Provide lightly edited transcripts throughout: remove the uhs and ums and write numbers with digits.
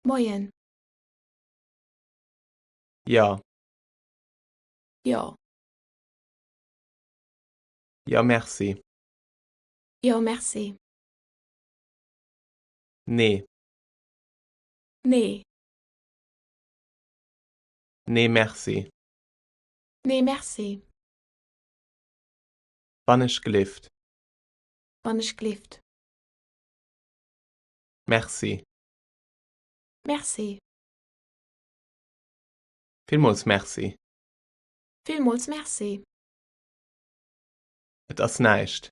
Moien. Jo. Jo. Jo, merci. Jo, merci. Nee. Nee. Nee, merci. Nee, merci. Wann ech glift. Wann ech glift. Merci. Merci. Villmools merci. Villmools merci. Et ass näischt.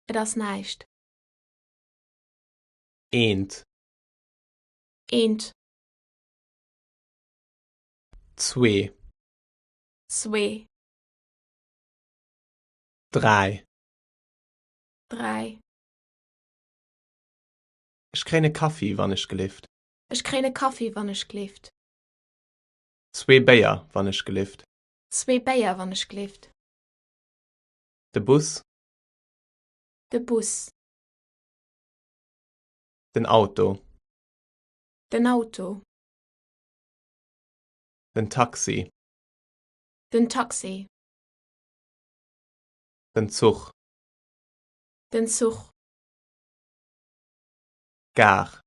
Et ass näischt. Eent. Eent. Zwee. Zwee. Dräi. Dräi. Ech kréien e Kaffi, wann ech gelift. Ech kréien e Kaffi, wann ech gelift. Zwee Béier, wann ech gelift. Zwee Béier, wann ech gelift. De Bus. De Bus. Den Auto. Den Auto. Den Taxi. Den Taxi. Den Zuch. Den Zuch. Gare.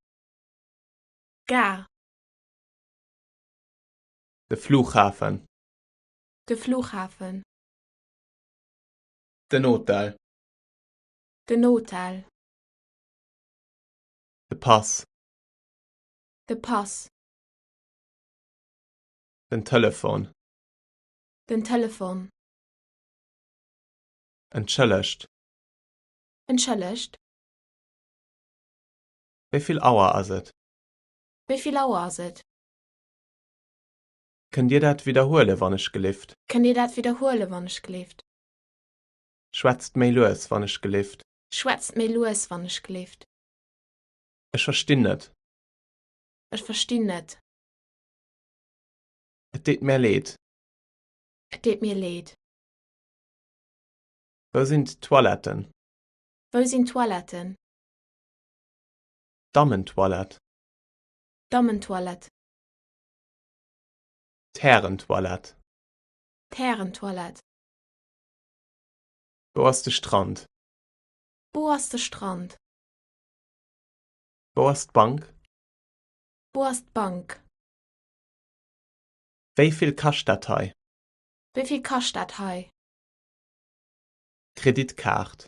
Gare. De Flughafen. De Flughafen. Den Hotel. Den Hotel. De Pass. De Pass. Den Telefon. Den Telefon. Entschëllegt. Entschëllegt. Wéi vill Auer ass et? Wéi vill Auer ass et? Kënnt Dir dat widderhuelen, wann ech gelift? Kënnt Dir dat widderhuelen, wann ech gelift? Schwätzt méi lues, wann ech gelift. Schwätzt méi lues, wann ech gelift. Ech verstinn net. Ech verstinn net. Et deet mär leed. Et deet mir leed. Wou sinn d'Toiletten? Wou sinn d'Toiletten? D'Dammentoilette. D'Dammentoilette. D'Härentoilette. D'Härentoilette. Wou ass de Strand? Wou ass de Strand? Wou ass d'Bank? Wou ass d'Bank? Wéi vill kascht dat hei? Wéi vill kascht dat hei? Kreditkaart.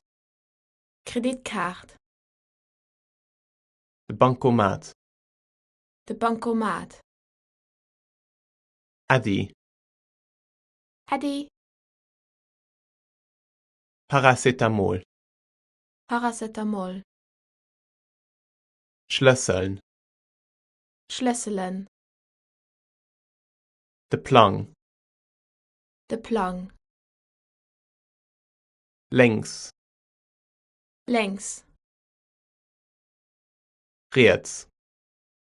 Kreditkaart. De Bancomat. De Bancomat. Äddi. Äddi. Paracetamol. Paracetamol. Schlësseln. Schlësselen. De Plang. De Plang. Lénks. Lénks. Riets.